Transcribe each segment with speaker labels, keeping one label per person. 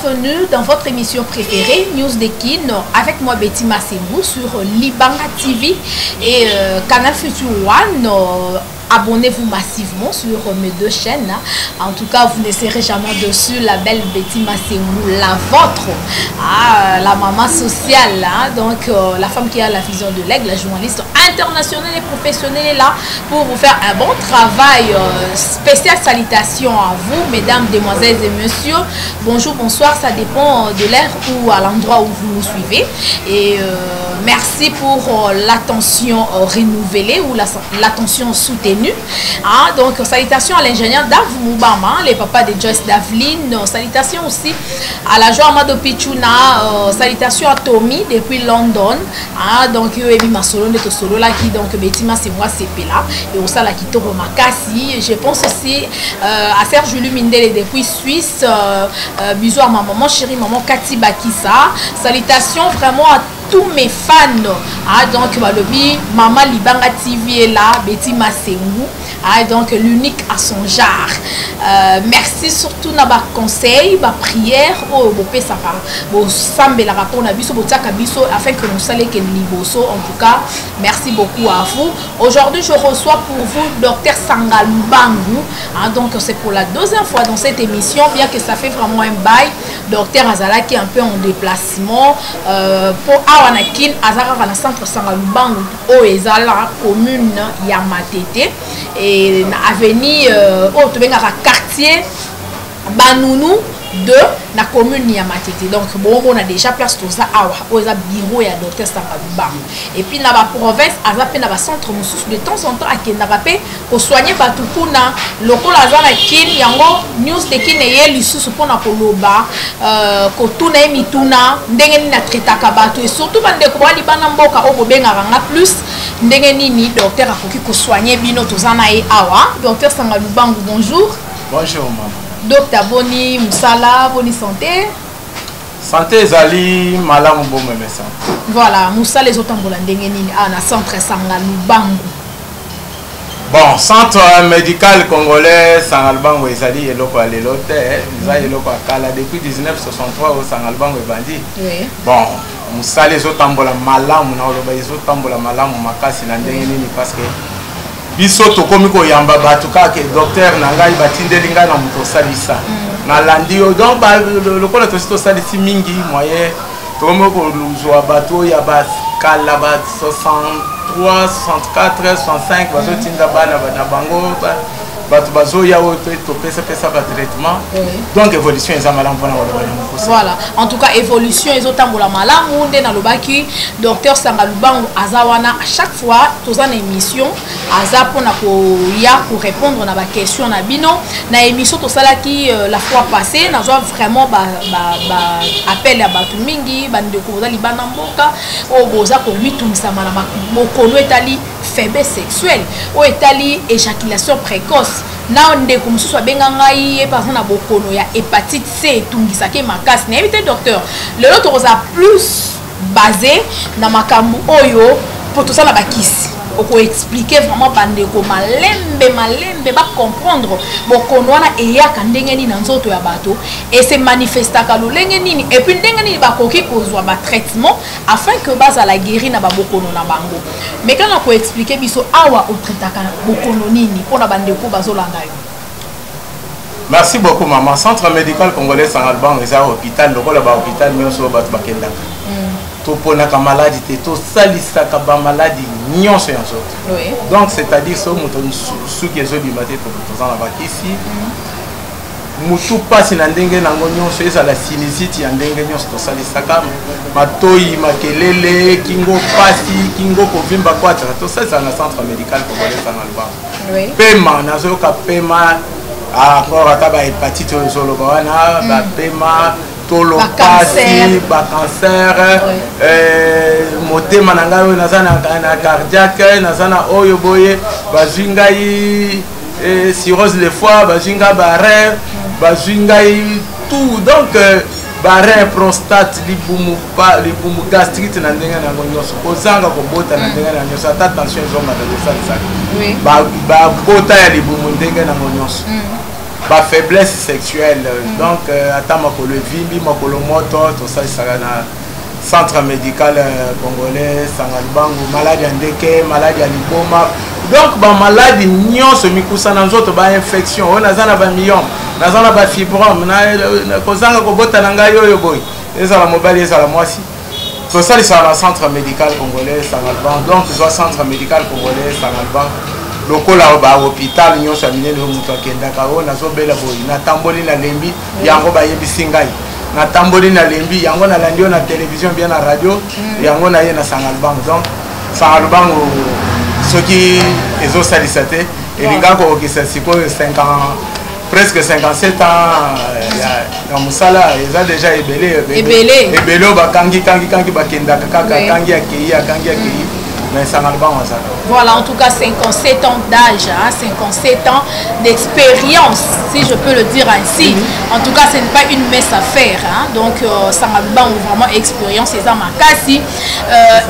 Speaker 1: Bienvenue dans votre émission préférée, News de Kin, avec moi Betty Massengou sur Libanga TV et Canal Future One. Abonnez-vous massivement sur mes deux chaînes. En tout cas, vous ne serez jamais dessus. La belle Betty Massengou, la vôtre, ah, la maman sociale, hein. Donc la femme qui a la vision de l'aigle, la journaliste internationale et professionnelle est là pour vous faire un bon travail. Spéciale salutation à vous, mesdames, demoiselles et messieurs. Bonjour, bonsoir, ça dépend de l'heure ou à l'endroit où vous nous suivez. Et merci pour l'attention renouvelée ou l'attention soutenue. Ah, donc, salutations à l'ingénieur Dav Moubama, les papas de Joyce Daveline. Salutations aussi à la joie Amado Pichuna. Salutations à Tommy depuis London. Ah, donc, yo ebi masolo de solo là qui donc Betty c'est moi c'est là et au sala qui toro makasi. Je pense aussi à Serge Jules Mindele depuis Suisse. Bisous à ma maman chérie, maman Cathy Bakissa. Salutations vraiment à tous mes fans. Ah, donc balobi Mama Libanga TV est là, Betty Massengou. Ah, donc l'unique à son genre. Merci surtout na ba conseil, ba prière oh bopesa pa bo sambela rapport na biso botiaka biso afin que nous salé que liboso. En tout cas, merci beaucoup à vous. Aujourd'hui, je reçois pour vous docteur Sanga Lubangu. Ah, donc c'est pour la deuxième fois dans cette émission, bien que ça fait vraiment un bail. Docteur Azala qui est un peu en déplacement pour awa na Kin, Azala na centre Sanga Lubangu o ezala commune ya Matete et na avenue oyo tobengaka quartier Banunu 2 na commune ya Matete. Donc bon, on a déjà place toza awa oyo eza bureau ya docteur Sanga Lubangu. Et puis na ba province aza pe na ba centre mosusu de temps en temps akendaka pe ko soigner bato kuna lokola aza na Kin. Yango News de Kin eye lisusu mpona koloba kotuna ye mituna ndenge nini atraitaka bato et surtout bandeko ba libanda mboka oyo bobengaka nga plus ndenge nini docteur akoki kosoigner bino. Toza na ye awa, docteur Sanga Lubangu, bonjour.
Speaker 2: Bonjour mama.
Speaker 1: Docteur, boni mosala, boni santé?
Speaker 2: Santé ezali malamu, bomeme santé.
Speaker 1: Voilà, mosala ezotambola ndenge nini awa na centre Sanga Lubangu?
Speaker 2: Bon, centre médical congolais Sanga Lubangu ezali eloko ya lelo te, eza eloko ya kala, depuis 1963 oyo Sanga Lubangu ebandi. Bon, mosala ezotambola malamu, na koloba ezotambola malamu makasi. Na ndenge nini? Parce que biso tokomi koyamba bato kaka docteur na ngai batindeli ngai na moto osalisa, nalandi yo. Donc lokola tosi tosalisi mingi, moyen tokomi kozwa bato oyo ya bakala, ba 63, 64, 65, bazotinda bana na bango, bato bazoya oyo topesapesa batraitement. Donc évolution eza malamu mpona koloba na mokosa.
Speaker 1: Voilà, en tout cas évolution ezotambola malamu. Nde nalobaki, docteur Sanga Lubangu aza wana. À chaque fois toza na émission, aza mpona koya korépondre na baquestion na bino. Na émission tosalaki la fois passée, nazwa vraiment ba appel ya bato mingi, bandeko boza libanda mboka oyo boza komitumisama na bokono etali faiblesse sexuelle, oyo etali éjaculation précoce. Na ndeko mosusu abenga ngai, ye par exemple na bokono ya hépatite C etungisaki makasi. Nayebi te docteur, lelo tokozala plus basé na makambo oyo mpo tosala bakisi, okoexpliquer vraiment bandeko malembe malembe bacomprendre bokono wana eyaka ndenge nini na nzoto ya bato, ese manifestaka lolenge nini, et puis ndenge nini bakoki kozwa batraitement afin que bazala guéri na babokono na bango. Mais kaka koexpliquer biso awa otraitaka bokono nini mpona bandeko bazolanda yo.
Speaker 2: Merci beaucoup mama. Centre médical congolais Sanga Lubangu eza hôpital lokola bahôpital nyonso oyo bato bakendaka. Toponaka maladi te, tosalisaka bamaladi nyonso ya nzoto. Donc c'est-à-dire so moto suki ezobima te, toza na bakisi. Motu mpasi na ndenge nango nyonso, ezala sinusite ya ndenge nyonso, tosalisaka. Matoi makelele, kingo pasi, kingo kovimba, kwataka, tosalisaka na centre médical congolais Sanga Lubangu. Pema, nazoyoka pema encore, ata bahépatite oyo ezoloba wana, bapema, tolo pasi, bacancer, motema na ngai oyo naza na cardiaque, naza na oyo boye, bazwi ngai cirrhose de foie, bazwi ngai barein, bazwi ngai tout. Donc barein, prostate, libumu, libumu, gastrite na ndenge na yango nyonso, kozanga kobota na ndenge na nyonso, ata tension ezongaka, tosalisaka babota ya libumu ndenge nango nyonso. Bafaiblesse sexuelle, donc ata makolo evimbi, makolo moto, tosalisaka na Centre médical congolais Sanga Lubangu. Maladi ya ndeke, maladi ya liboma, donc bamaladi nyonso mikusa na nzoto, bainfection oyo naza na bamyome, naza na bafibrome, kozanga kobota na ngai oyo boye, ezala mobali, ezala mwasi, tosalisaka na Centre médical congolais Sanga Lubangu. Donc zwa Centre médical congolais Sanga Lubangu lokola bahôpital nyonso ya minene oyo moto akendaka. Oyo nazobela boye, natamboli, nalembi, yango bayebisi ngai, natamboli, nalembi, yango nalandi yo na télévision bien na radio, yango naye na Sanga Lubangu. Donc Sanga Lubangu, soki ezosalisa te, elingaka kokokisa sikoyo 50, presque 57 ans ya mosala. Eza déjà ebele.
Speaker 1: Ebele.
Speaker 2: Ebele oyo bakangi kangi kangi, bakendaka kaka, akangi, akei, akangi, akei, mais Sanga Lubangu azalaka.
Speaker 1: Voilà, en tout cas 57 ans d'âge, hein, 57 ans d'expérience, si je peux le dire ainsi. En tout cas, ce n'est pas une mince affaire. Hein. Donc, Sanga Lubangu, vraiment expérience, eza makasi.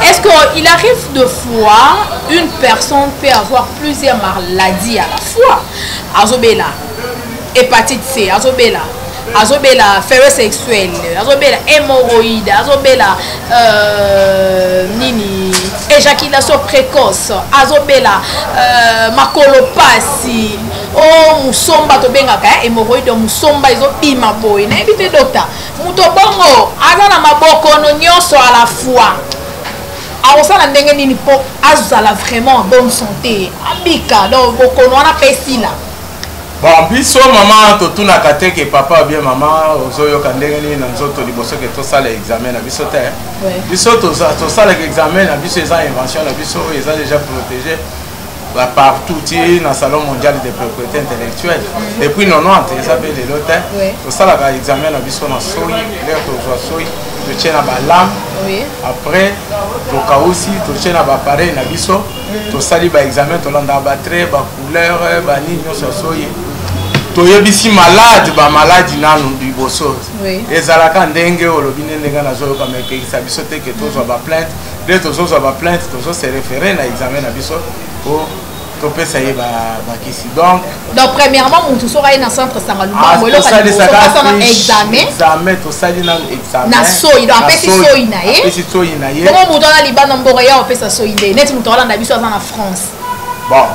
Speaker 1: Est-ce qu'il arrive de fois, une personne peut avoir plusieurs maladies à la fois? Azobela hépatite C, azobela faiblesse sexuelle, azobela hémorroïde, azobela nini, éjaculation précoce, azobela makolo pasi o musomba, tobengaka hémorroïde musomba ezobima boye. Nayebi te, docteur, moto bongo aza na mabokono nyonso à la fois, akosala ndenge nini mpo azala vraiment en bonne santé, abika, donc bokono wana mpe esila?
Speaker 2: Bon, biso mama, totunaka te ke papa bien, mama, ozoyoka ndenge nini na nzoto liboso ke tosala examen na biso te. Biso tosalaka examen na biso, eza invention na biso oyo eza déjà protégé partout ti na Salon mondial de propriété intellectuelle depuis 90, eza mpe lelo te. Tosalaka examen na biso na soi, lere tozwa soi, totie na balame, après tokausi, totie na baappareil na biso, tosali baexamen, tolandaka batrait, bacouleur, banini nyonso ya soi, toyebisi malade bamaladi nanu liboso. Ezalaka ndenge olobi nde ndenge nazoyoka, ma epekisa biso te ke tozwa baplainte. Nde tozozwa baplainte, tozose référer na examen na biso po topesa ye bakisi. Donc
Speaker 1: Donc premièrement, motu soki aye na centre Sanga Lubango, eloko ya liboso asala examen.
Speaker 2: Examen, tosali nanu examen.
Speaker 1: Na soi, donc apesi soi na ye.
Speaker 2: Apesi soi na ye.
Speaker 1: Bongo moto wana libanda mboka ya opesa soi nde neti moto alanda biso aza na France?
Speaker 2: Bon,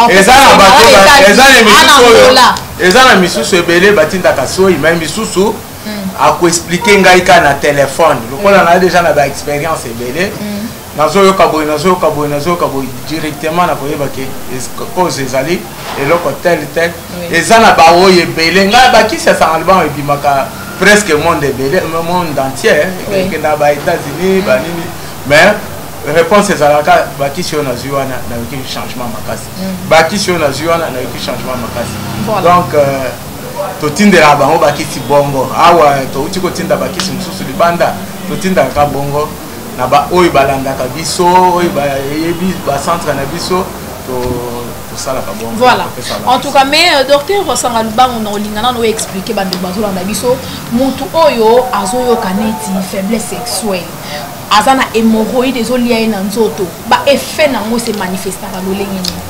Speaker 2: eza na bato, eza na misusu oyo, eza na misusu ebele batindaka soi, mais misusu akoexpliquer ngai kaka na telefone. Lokola na déjà na baexpérience ebele, nazoyoka boye, nazoyoka boye, nazoyoka boye, directement nakoyeba ke cause ezali eloko tel tel. Eza na baoyo ebele, ngai bakisi ya Sanga Lubango ebimaka presque monde ebele, monde entier, ekendaka ba États-Unis, banini, mais réponse ezalaka: bakisi oyo nazwi wana, nayoki changement makasi, bakisi oyo nazwi wana, nayoki changement makasi. Donc totindelaka bango bakisi bongo. Awa touti kotinda bakisi mosusu libanda, totindaka bongo na baoyo balandaka biso, oyo bayebi bacentre na biso, tosalaka bongo.
Speaker 1: Voilà, en tout cas. Mais docteur Sanga Lubango, na olinga nano oexpliquer bandeko bazolanda biso, motu oyo azoyoka neti faiblesse sexuelle, aza na hémorroïde ezolia ye na nzoto, baeffet nango se manifestaka lolenge nini?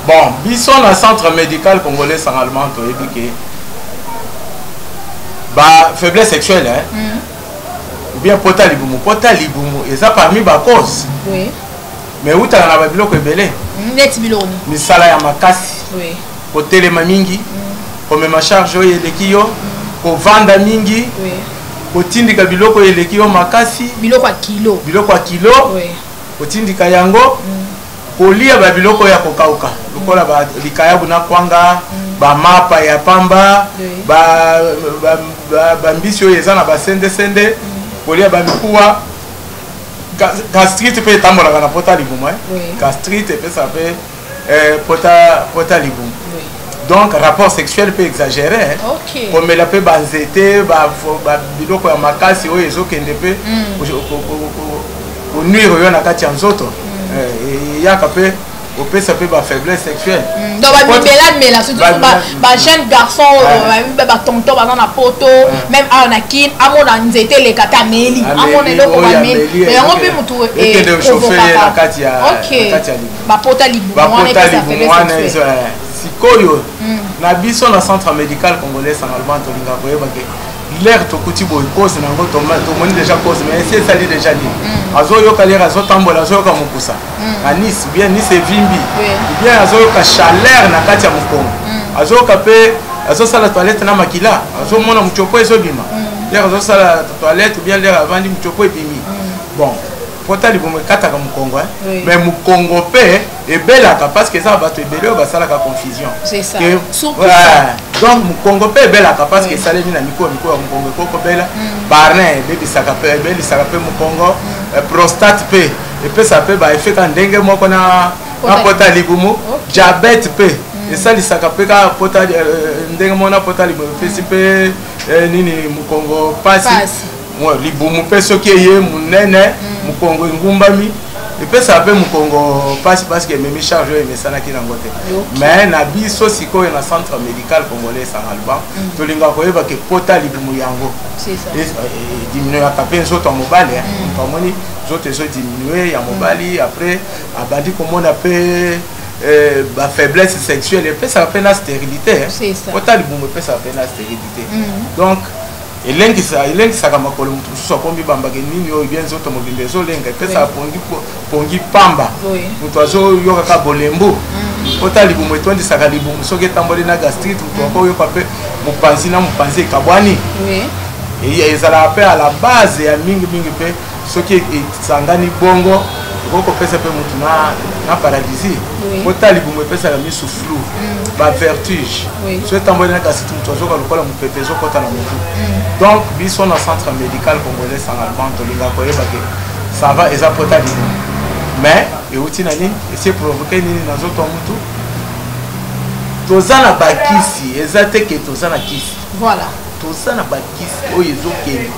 Speaker 2: Bon, biso na Centre médical congolais Sanga Lubango, toyebi ke ba faiblesse sexuelle, hein, ou bien pota libumu, pota libumu eza parmi bacause, mais eutaka na babiloko ebele.
Speaker 1: Neti biloko nini?
Speaker 2: Misala ya makasi, kotelema mingi, komema charge oyo eleki yo, kovanda mingi, kotindika biloko oyo eleki yo makasi.
Speaker 1: Biloko ya kilo.
Speaker 2: Biloko ya kilo, kotindika yango, kolia babiloko ya kokauka lokola likayabu na kwanga, bamapa ya pamba, bambisi oyo eza na basendesende, kolia bamikuwa, gastrite mpe etambolaka na pota libumu. Gastrite epesaka mpe pota libumu. Donc rapport sexuel mpe exagéré, komela mpe banzete, biloko ya makasi oyo ezokende mpe konuire yo na kati ya nzoto, eyaka mpe kopesa mpe bafaiblesse sexuelle.
Speaker 1: Donc bamimelamela, surtout bajeune garçon, batonton baza na poto, même awa na Kine, amona nzete eleka te, ameli, amona eloko bameli, yango mpe motu.
Speaker 2: Ekende chauffe ye na kati ya
Speaker 1: bapota libumu.
Speaker 2: Wana. Sikoyo na biso na Centre médical congolais Sangalban, tolingaka koyeba ke l'heure tokuti boye, cause na yango tomoni déjà cause, mais esi esali déjà nini? Azoyoka l'heure azotambola, azoyoka mokusa na nise, bien nise evimbi, bien azoyoka chaleur na kati ya mokongo, azoyoka mpe azosala toilette na makila, azomona mutiopo ezobima l'heure azosala toilette, bien l'heure avandi, mutiopo ebimi. Bon, pota libumu ekataka mokongo, mais mokongo mpe ebelaka, parce que eza bato ebele oyo basalaka confusion.
Speaker 1: C'est ça.
Speaker 2: Donc mokongo mpe ebelaka parce que esalemi na mikuwa. Mikuwa ya mokongo ekokobela, ba rein ebebisaka mpe, ebelisaka mpe mokongo, prostate mpe epesaka mpe baeffet kaka ndenge moko na pota libumu, diabète mpe esalisaka mpe kaka pota ndenge moko na pota libumu, epesi mpe nini, mokongo pasi. Libumu mpe soki eye monene, mokongo engumbami, epesaka mpe mokongo mpasi, parce que ememi charge oyo emesanaki nango te. Mais na biso sikoyo na Centre médical congolais Sangalban, tolingaka koyeba ke pota libumu yango ediminuaka mpe nzoto ya mobali. Moto amoni nzoto ezodiminue ya mobali, après abandi komona mpe bafaiblesse sexuelle, epesaka mpe na stérilité. Pota libumu epesaka mpe na stérilité. Donc elengisaka makolo, moto mosusu akombi bambake nini oyo, bien nzoto mobimba ezolenga, epesaka pongi, pongi pamba, moto azoyokaka bolembu. Pota libumu etondisaka libumu, soki etamboli na gastrite, moto akoyoka mpe mopanzi na mopanzi ekabwani. Ezalaka mpe à la base ya mingimingi mpe soki esangani bongo, ekoki kopesa mpe motu na paralysie. Pota libumu epesaka misu flou, bavertige. So etamboli na gastrite, moto azoka lokola mopepe ezokɔta na motu. Donc biso na Centre médical congolais Sangalban, tolingaka koyeba ke ça va, eza pota libumu, mais euti na nini, esi eprovoke nini na nzoto ya motu. Toza na bakisi, eza te ke toza na kisi. Toza na bakisi oyo ezokende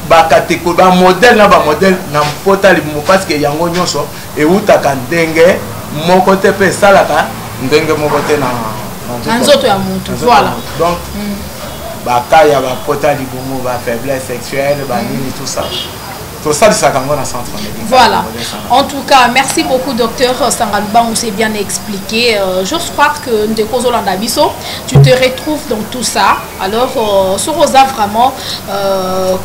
Speaker 2: bacatégorie, bamodèle na bamodèle na mpota libumu, parce que yango nyonso eutaka ndenge moko te mpe esalaka ndenge moko te na
Speaker 1: na nzoto ya motu. Voilà.
Speaker 2: Donc baka ya bapota libumu, bafaiblesse sexuelle, banini, tout ça, tosalisaka yango na centre médical.
Speaker 1: Voilà. En tout cas, merci beaucoup, docteur Sangalubangu, c'est bien expliqué. J'ose croire que ndeko ozolanda biso, tu te retrouves dans tout ça. Alors, soki oza vraiment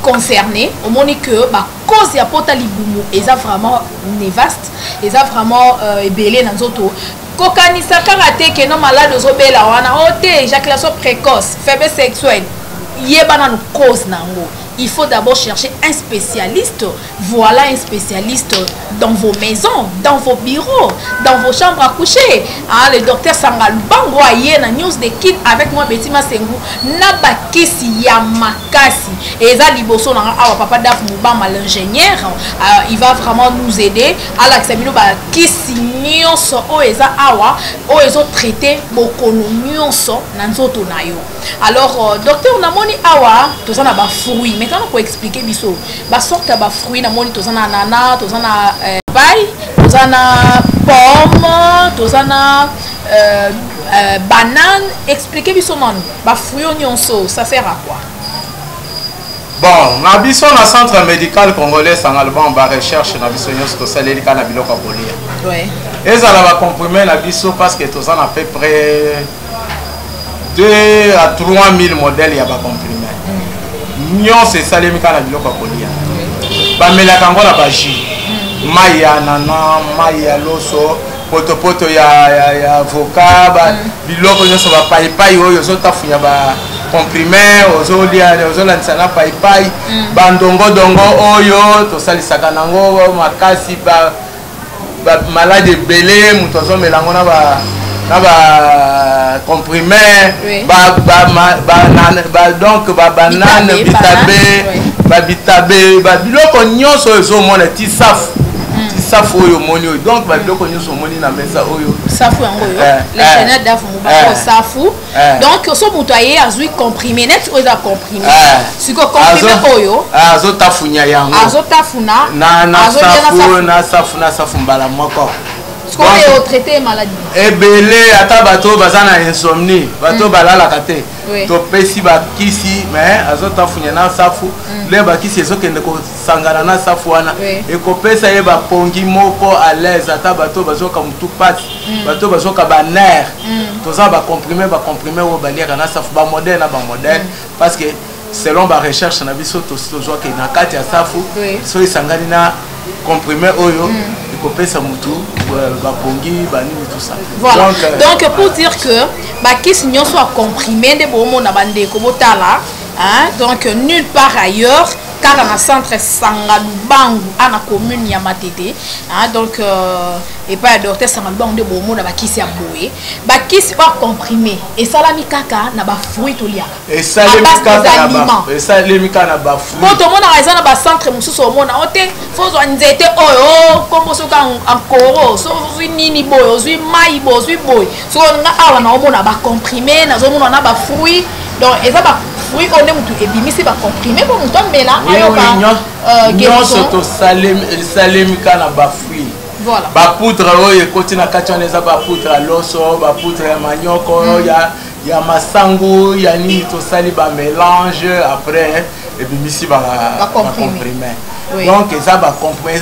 Speaker 1: concerné, omoni que ba cause ya pota libumu eza vraiment néfaste, eza vraiment ebele na nzoto. Kokanisa kaka te ke no malade ozobela wana o te, éjaculation précoce, faiblesse sexuelle, yeba nanu cause nango. Il faut d'abord chercher un spécialiste. Voilà un spécialiste dans vos maisons, dans vos bureaux, dans vos chambres à coucher. Ah, le docteur Sangalubango aye na News de Kin avec moi, Betty Masengu, na bakisi ya makasi. Eza liboso na awa papa Daf Mubama l'ingénieur, il va vraiment nous aider. Alakisa bino bakisi nyonso oyo eza awa, oyo ezo traiter bokono nyonso na nzoto na yo. Alors docteur, namoni awa toza na bafruit. Maintenant koexpliquer biso basorte ya bafruit. Namoni toza na ananas, toza na papaye, toza na pomme, toza na banane. Expliquer biso nanu bafruit oyo nyonso, ça sert à quoi?
Speaker 2: Bon, na biso na Centre médical congolais Sangalban, barecherche na biso nyonso tosaleli kaka na biloko ya kolia. Ezala bacomprimé na biso, parce que toza na peu près 2 à 3 000 modèles ya bacomprimé, nyonso esalemi kaka na biloko ya kolia. Bamelaka yango na bajus, mai ya ananas, mai ya loso, potopoto ya avocat, biloko nyonso, bapaipai oyo ozotafunya bacomprimé, ozolia, ozolandisa na paipai, bandongodongo oyo tosalisaka nango makasi, ba malade ebele, moto azomela yango na ba comprimé, donc babanane, bitabe, babitabe, babiloko nyonso oyo ezomona ti safu, ti safu oyo omoni oyo. Donc babiloko nyonso omoni na mesa oyo.
Speaker 1: Safu yango oyo, l'ingénieur Daf Mubako, safu. Donc so moto aye, azwi comprimé neti oyo eza comprimé, sikoyo comprimé oyo
Speaker 2: azotafunya yango.
Speaker 1: Azotafuna.
Speaker 2: Na safu, na safu, na safu mbala moko.
Speaker 1: Sikoyo otraite maladie
Speaker 2: ebele, ata bato oyo baza na insomnie, bato oyo balalaka te, topesi bakisi, mais azotafunya na safu le, bakisi ezokende kosangana na safu wana, ekopesa ye bapongi moko à l'aise. Ata bato oyo bazoka motu pasi, bato oyo bazoka banerf. Toza bacomprimé, bacomprimé oyo baliaka na safu, bamodèle na bamodèle, parce que selon barecherche na biso, tozwaki na kati ya safu, so esangani na comprimé oyo, ekopesa mutu bapongi, banini, tout ça.
Speaker 1: Voilà. Donc, pour dire que bakisi nyonso ya comprimé nde boomona, bandeko botala, hein? Donc nulle part ailleurs, kaka na centre Sanga Lubangu na commune ya Matete, hein? Donc epai ya docteur Sanga Lubangu nde bomona bakisi ya boye. Bakisi oyo comprimé esalami kaka na bafruit toliaka.
Speaker 2: Esalemi kaka na bafruit.
Speaker 1: Po tomonaka eza na bacentre mosusu, omona o te, fo ozwa nzete oyo nkombo soki ankoro, so ozwi nini boye, ozwi mai boye, ozwi boye. Soki nga awa naomona bacomprimé, nazomona na bafruit. Donc eza bafruit oyo nde motu ebimisi bacomprimé mpo motu amela, ayoka.
Speaker 2: Nyonso esalemi kaka na bafruit. Bapoudre oyo ekoti na kati wana eza bapoudre ya loso, bapoudre ya manioko, ya masangu, ya nini. Tosali bamélange, après ebimisi bacomprimé. Donc eza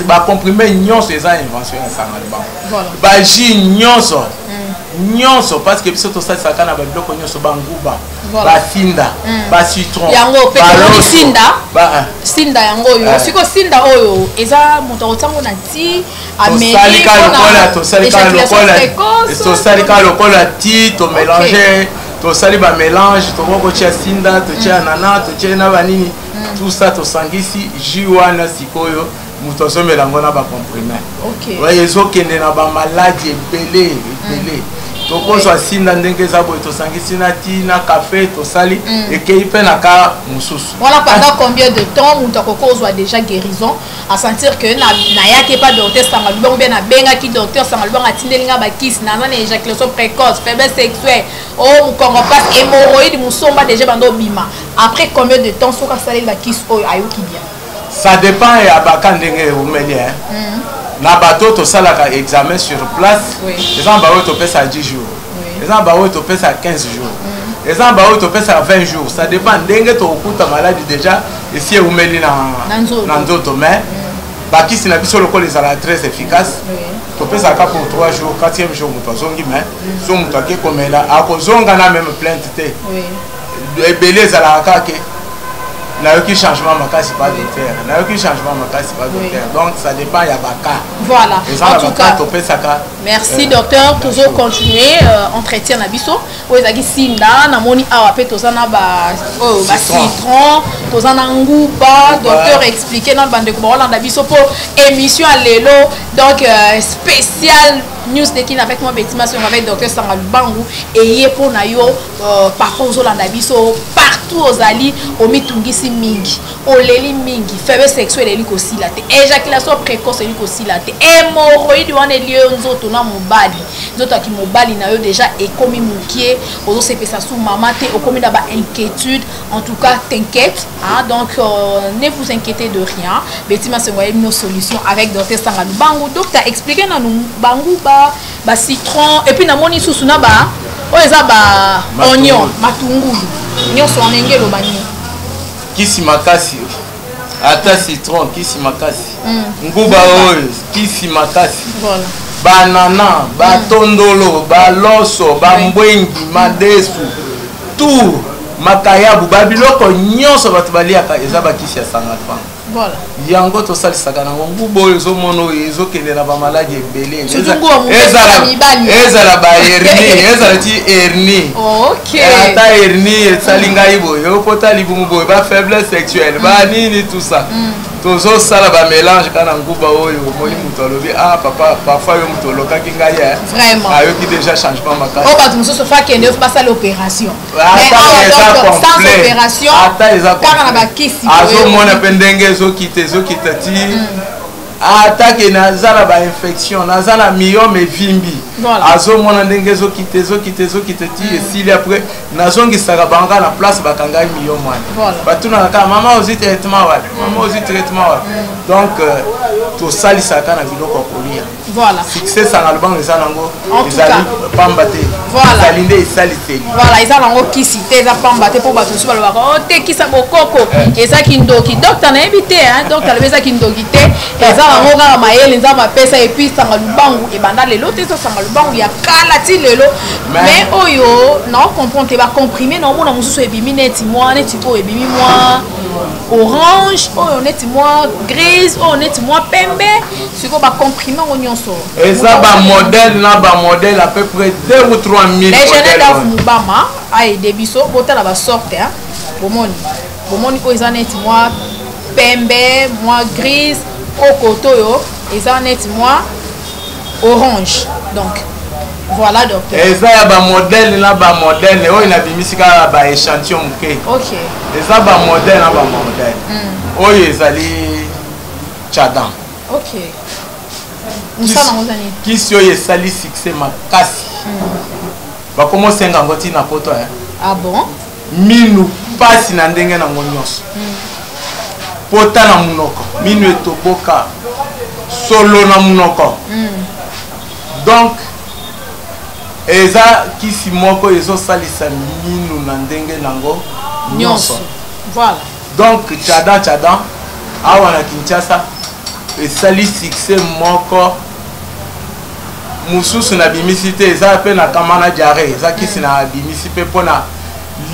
Speaker 2: bacomprimé nyonso eza invention ya Sanga Lubango. Bajus nyonso nyonso, parce que biso tosalisaka na babiloko nyonso, banguba, basinda, bacitron.
Speaker 1: Yango pe sinda, sinda yango oyo siko, sinda oyo eza moto akotiango na ti.
Speaker 2: Tosali kaka lokola ti, tomélange, tosali bamélange, tokoki kotia sinda, totia nana, totia na banini, tout ça tosangisi jus wana. Sikoyo moto azomela yango na bacomprimé, ezokende na bamaladi ebele ebele. Tokozwa sinda ndenge eza boye, tosangisi na ti na café, tosali, ekei mpe na ka mosusu.
Speaker 1: Voilà. Pendant combien de temps moto akoki ozwa déjà guérison, à sentir que nayaki epa docteur Sanga Lubango, bien nabengaki docteur Sanga Lubango, atindeli nga bakisi, naza na éjaculation précoce, faiblesse sexuelle, o mokongo mpasi, hémorroïde, mosomba déjà bando obima? Après combien de temps, soki asaleli bakisi oyo, ayoki bien?
Speaker 2: Ça dépend ya baka ndenge eumeli. Na bato tosalaka examen sur place, eza na baoyo topesa 10 jours, eza na baoyo topesa 15 jours, eza na baoyo topesaka 20 jours. Ça dépend ndenge tokokuta maladi déjà esi eumeli na nzoto. Mais bakisi na biso lokola ezalaka très efficace, topesaka pour 3 jours, 4e jour moto azongi. Mais so moto ake komela, akozonga na même plainte te. Ebele ezalaka kaka ke nayoki changement makasi pa docteur, nayoki changement makasi pa docteur. Donc ça dépend ya baka.
Speaker 1: Voilà.
Speaker 2: En tout cas, topesaka.
Speaker 1: Merci docteur. Toujours continuer entretien na biso. Oyo ezalaki sinda, namoni awa mpe toza na oyo bacitron, toza na nguba. Docteur, explique na bandeko baolanda biso mpo émission ya lelo, donc spécial News de Kin avec moi Betty Masongo, avec docteur Sanga Lubangu, eye mpo na yo papa ozolanda biso partout ozali, omitungisi mingi, oleli mingi, faiblesse sexuelle eli kosila te, éjaculation précoce eli kosila te, hémorroïde wana eli yo nzoto na mobali, nzoto yaki mobali na yo déjà ekomi mokie, ozosepesa su mama te, okomi na bainquiétude. En tout cas, t'inquiète, hein? Donc ne vous inquiétez de rien, Betty Masengo ayebi nos solutions avec docteur Sanga Lubangu. Docteur, expliqué nanu banguba, bacitron, et puis namoni susu na ba oyo eza ba oignon, matungulu, nyonso wana ndenge eloba nini?
Speaker 2: Kisi makasi. Ata citron, kisi makasi. Nguba oyo, kisi makasi. Banana, batondolo, baloso, bambwengi, madesu, tout, makayabu, babiloko nyonso bato baliaka eza bakisi ya Sanga Lubango. Yango tosalisaka nango. Nguba oyo ezomona oyo ezokende na bamaladi ebele, ezala bahernie, ezala ti hernie, ata hernie esali ngai boye, okota libumu boye, bafaiblesse sexuelle, banini, tout ça, tozosala bamélange kaka na nguba oyo. Omoni moto alobi: "Ah papa, parfois yo moto olokaki ngai." Ayoki déjà changement makasi.
Speaker 1: Oyo bato mosusu fa kende basala opération.
Speaker 2: Ata eza
Speaker 1: kaka na bakisi.
Speaker 2: Azomona mpe ndenge ezokita, ezokita ti atake naza na bainfection, naza na myome evimbi, azomona ndenge ezokita, ezokita, ezokita ti esili. Après nazongisaka bango kaka na place bakangai myome wana. Batunaka kaka: "Mama, ozwi traitement wapi? Mama, ozwi traitement wapi?" Donc Tosalisaka na biloko ya kolia.
Speaker 1: Voilà.
Speaker 2: Succès Sanga Lubangu eza nango ezali pamba te.
Speaker 1: Voilà.
Speaker 2: Ezali nde esaliseli.
Speaker 1: Voilà, eza nango kisi te, eza pamba te mpo bato mosusu balobaka o oh, te kisa bokoko eza kindoki. Docteur nayebi te, hein, docteur alobi eza kindoki te, eza nango kaka mayele Nzambe apesa. Et puis Sanga Lubangu ebanda lelo te, eza Sanga Lubangu ya kala ti lelo. Mais oyo nao comprendre te, bacomprimé naomona mosusu ebimi neti mwa neti oyo ebimi mwa orange, oyo neti mwa grise, oyo neti mwa pembe. Sikoyo bacomprime yango nyonso.
Speaker 2: Eza bamodèle na bamodèle, à peu près 2 ou 3 000.
Speaker 1: Les jeunes daf mubama aide biso, botala basorte. Bomoni, bomoni oyo eza neti mwa pembe, mwa grise, oyo kote oyo eza neti mwa orange. Donc voilà, docteur.
Speaker 2: Eza ya bamodèle na bamodèle, oyo nabimisi kaka baéchantillon moke. Eza bamodèle na bamodèle. Oyo ezali Tchadan.
Speaker 1: Ok, mosala yango eza nini?
Speaker 2: Kisi oyo esali succès makasi. Bakoma osenga yango ntina poto.
Speaker 1: Ah bon?
Speaker 2: Minu pasi na ndenge nango nyonso, pota na monoko, minu etoboka, solo na monoko. Donc eza kisi moko ezosalisa minu na ndenge nango nyonso. Donc Tchadan, Tchadan awa na Kinshasa esali succès moko. Mosusu nabimisi te, eza mpe na kama na diarrhée. Eza kisi na bimisi mpe mpona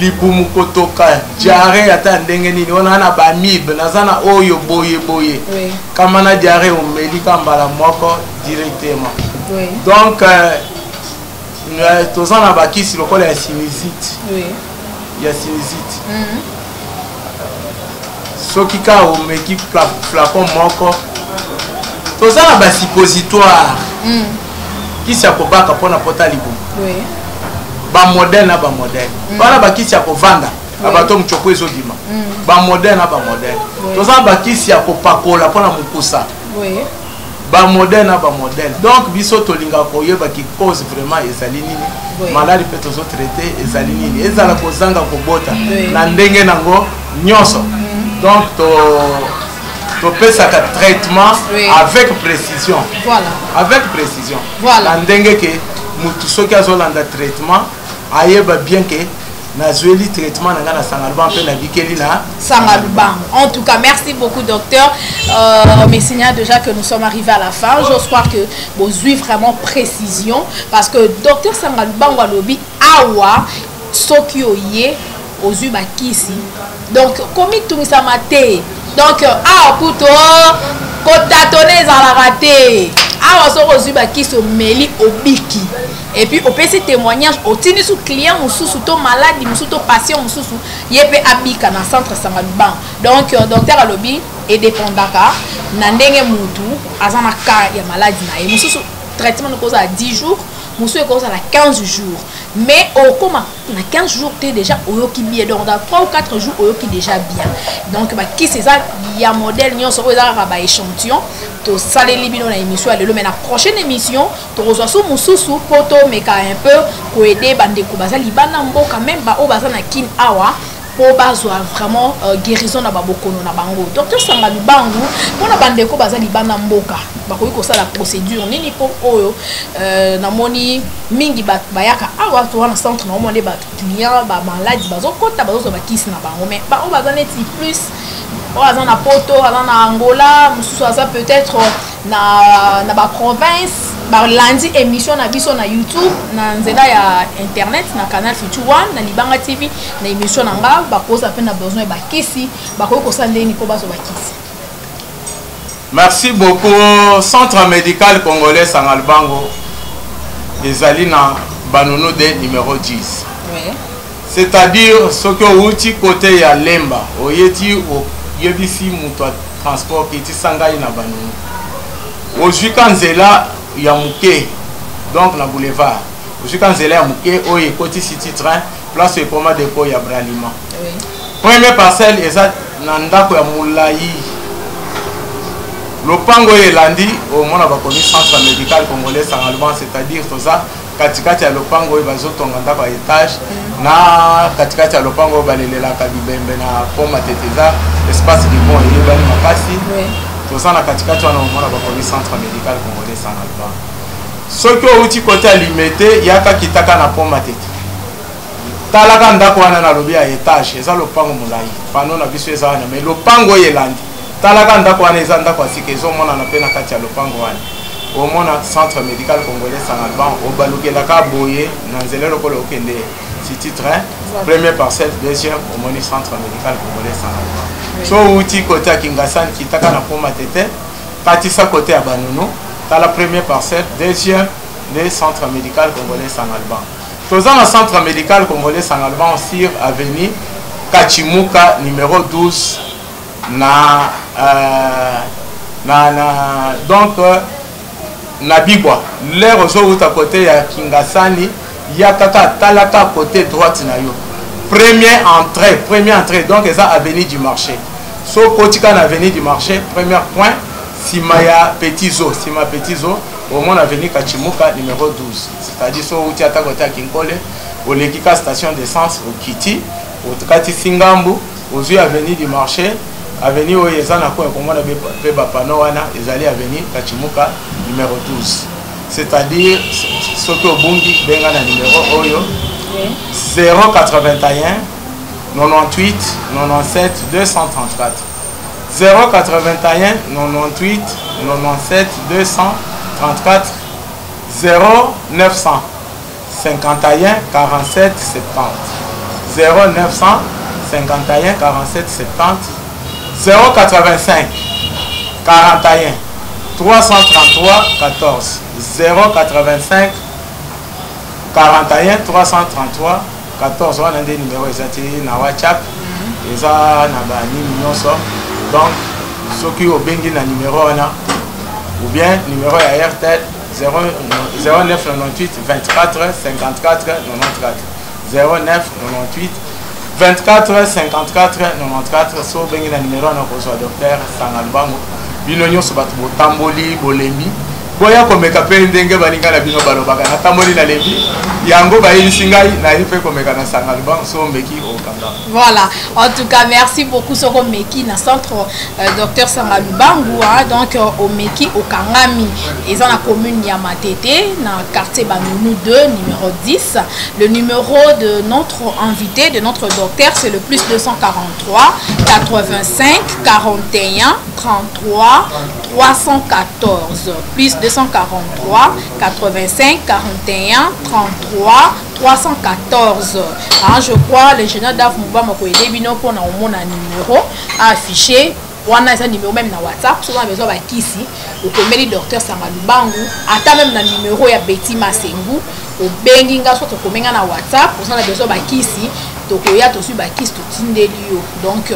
Speaker 2: libumu kotoka, diarrhée ata ndenge nini wana na bamibe naza na oyo boye boye. Kama na diarrhée, omeli ka mbala moko directement. Donc toza na bakisi lokola ya sinusite. Ya sinusite, soki kaka omeki flacon moko. Toza na basuppositoire, kisi ya kobaka mpona pota libumu, bamodèle na bamodèle wana. Bakisi ya kovanda na bato motsoko ezobima, bamodèle na bamodèle. Toza na bakisi ya kopakola mpona mokusa, bamodèle na bamodèle. Donc biso tolingaka koyeba ki cause vraiment ezali nini, maladi mpe tozotraite ezali nini, ezala kozanga kobota na ndenge nango nyonso. Donc topesaka traitement avec précision. Avec précision. Na ndenge ke motu soki azolanda traitement ayeba bien ke nazweli traitement na ngai na Sanga Lubangu mpe nabikeli na
Speaker 1: Sanga Lubangu. En tout cas, merci beaucoup, docteur. Me signale déjà que nous sommes arrivés à la fin. J'ose croire que bozwi vraiment précision parce que docteur Sanga Lubangu alobi awa soki oye ozwi bakisi, donc komitungisama te. Donc awa kuto kotatone ezalaka te. Awa soki ozwi bakisi, omeli, obiki, et puis opesi témoignage, otindi su client mosusu to maladi mosusu to patient mosusu, ye mpe abika na centre Sanga Lubangu. Donc docteur alobi edépendaka na ndenge mutu aza na cas ya maladi na ye. Mosusu traitement ekozala 10 jours, mosusu ekozala 15 jours, mais okoma na 15 jours te, déjà oyoki bien. Donc dans 3 ou 4 jours oyoki déjà bien. Donc bakisi eza ya modèle nyonso, oyo eza kaka baéchantillon tosaleli bino na émission ya lelo. Mais na prochaine émission tokozwa su mosusu mpo tomeka un peu koaider bandeko baza libanda mboka, même baoyo baza na Kine awa, mpo bazwa vraiment guérison na babokono na bango. Docteur Sanga Lubangu, mpona bandeko baza libanda mboka, bakoki kosala procédure nini? Mpo oyo namoni mingi bayaka awa, toza na centre na omona nde bato client bamaladi bazokɔta, bazozwa bakisi na bango. Mais baoyo baza neti plus oyo aza na Poto, aza na Angola, mosusu aza peut-être na baprovince, balandi émission na biso na YouTube, na nzela ya internet, na Canal Future One, na Libanga TV, na émission na nga, bakoza mpe na besoin ya bakisi, bakoki kosala ndenge mpo bazwa bakisi?
Speaker 2: Merci beaucoup. Centre médical congolais Sanga Lubangu ezali na Banunu de numéro 10, c'est-à-dire soki outi côté ya Lemba, oyeti, oyebisi moto ya transport kitisa ngai na Banunu, ozwi ka nzela ya moke. Donc na boulevard ozwi ka nzela ya moke oyo ekoti City Train, place ekoma dépôt ya Bralima. Première parcelle eza na ndako ya molai, lopango oyo elandi, omona bakomi Centre médical congolais Sanga Lubangu. C'est-à-dire toza katikati ya lopango oyo bazotonga ndako ya étage, na katikati ya lopango oyo balelelaka bibembe na pont Matete. Eza espace du pont eyebani makasi. Toza na katikati wana, omona bakomi Centre médical congolais Sanga Lubangu. Soki outi kote ya Limete, yaka kitaka na pont Matete, talaka ndako wana nalobi ya etage, eza lopango molai, pano na biso eza wana. Mais lopango oyo elandi, talaka ndako wana, eza ndako ya sika ezomonana. Mpe na kati ya lopango wana omona Centre médical congolais Sanga Lubangu. Obalukelaka boye na nzela lokola okende City Train, première parcelle, deuxième, omoni Centre médical congolais Sanga Lubangu. So outi kote ya Kingasani, kitaka na pont Matete, katisa kote ya Banunu, tala première parcelle, deuxième, nde Centre médical congolais Sanga Lubangu. Toza na Centre médical congolais Sanga Lubangu sur avenue Kachimuka numéro 12 na donc na Bibwa. L'heure ozowuta kote ya Kingasani, ya kaka talaka côté droite na yo, première entrée, première entrée. Donc eza avenue du Marché. So okotika na avenue du Marché, premier point, nsima ya Petit Zoo, nsima ya Petit Zoo, omona avenue Kachimuka numéro 12. C'est-à-dire so outi ata kote ya Kinkole, oleki ka station d'essence, okiti, okatisi ngambu, ozwi avenue du Marché, avenue oyo eza na coin, komona mpe bapano wana, ezali avenue Kachimuka numéro 12. C'est-à-dire soki obungi, benga na numéro oyo: 081 98 97 234, 081 98 97 234, 0900 51 47 70, 0900 51 47 70, 085 41 333 14, 085 41 333 14. Wana nde numéro eza ti na WhatsApp, eza na banini nyonso. Donc soki obengi na numéro wana ou bien numéro ya Airtel 0998 24 54 94, 09 98 24 54 94, so obengi na numéro wana, kozwa docteur Sanga Lubango. Bino nyonso bato botamboli bolembi, boya komeka mpe ndenge baninga na bino balobaka: "Natamboli, nalembi." Yango bayebisi ngai, naye mpe komeka na Sanga Lubango. So omeki, okanga.
Speaker 1: Voilà, en tout cas merci beaucoup. Soko meki na centre docteur Sanga Lubangu, hein, donc omeki, okangami. Eza na commune ya Matete, na quartier Banunu 2, numéro 10. Le numéro de notre invité, de notre docteur, c'est le plus 243 85 41 33 314, plus 243 85 41 33 314. Hein, je crois l'ingénieur Daf Mubama koyede bino mpona omona numéro affiché wana. Eza numéro même na WhatsApp. Soki na besoin bakisi, okomeli docteur Sanga Lubangu, ata même na numéro ya Betty Masengu, obengi nga, soit okomi nga na WhatsApp, oza na besoin bakisi, tokoya, tozwi bakisi, totindeli yo. Donc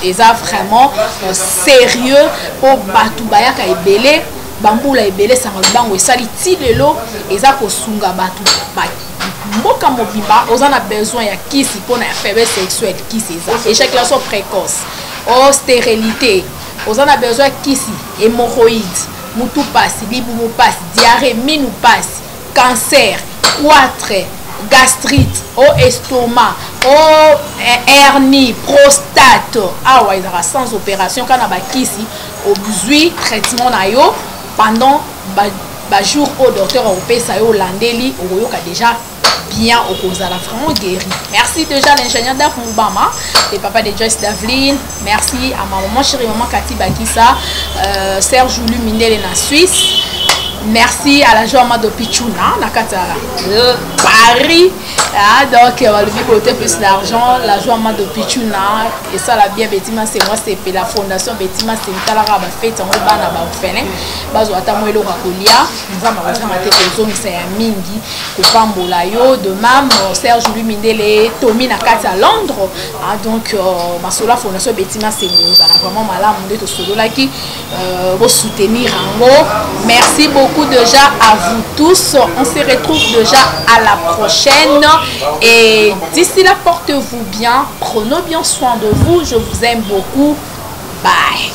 Speaker 1: eza vraiment sérieux mpo bato bayaka ebele, bambula ebele Sanga Lubango esali ti lelo, eza kosunga bato mboka mobimba. Oza na besoin ya kisi mpona ya faiblesse sexuelle, kisi eza. Éjaculation précoce o stérilité, oza na besoin ya kisi. Hémorroïde, mutu pasi, libumu pasi, diarrhée, minu pasi, cancer, goitre, gastrite o estomac o hernie, prostate, awa ezalaka sans opération, kaka na bakisi. Ozwi traitement na yo pendant bajour oyo docteur akopesa yo, olandeli, okoyoka déjà bien, okozala vraiment guéri. Merci déjà l'ingénieur Daf Mubama et papa de Joyce Davlin. Merci à ma maman chérie, maman Kati Bakisa, Serge Julu Mindele na Suisse. Merci à la Joama de Pichuna na kati ya Paris. Ah, donc balobi côté plus l'argent, la Joama de Pichuna esala bien. Betima, c'est moi, c'est la fondation Betima, c'est talaka bafete yango, bana baorphelin bazwa ata mwa eloko ya kolia. Nzambe akozanga te kozongisa ya mingi, kopambola yo. De même Serge Louis Mindele Tomi na kati ya Londres. Ah, donc masolo ya fondation Betima Sengo ezala vraiment malamu nde tosololaki, bosoutenir yango. Merci beaucoup déjà à vous tous. On se retrouve déjà à la prochaine et d'ici là, portez-vous bien, prenez bien soin de vous. Je vous aime beaucoup. Bye.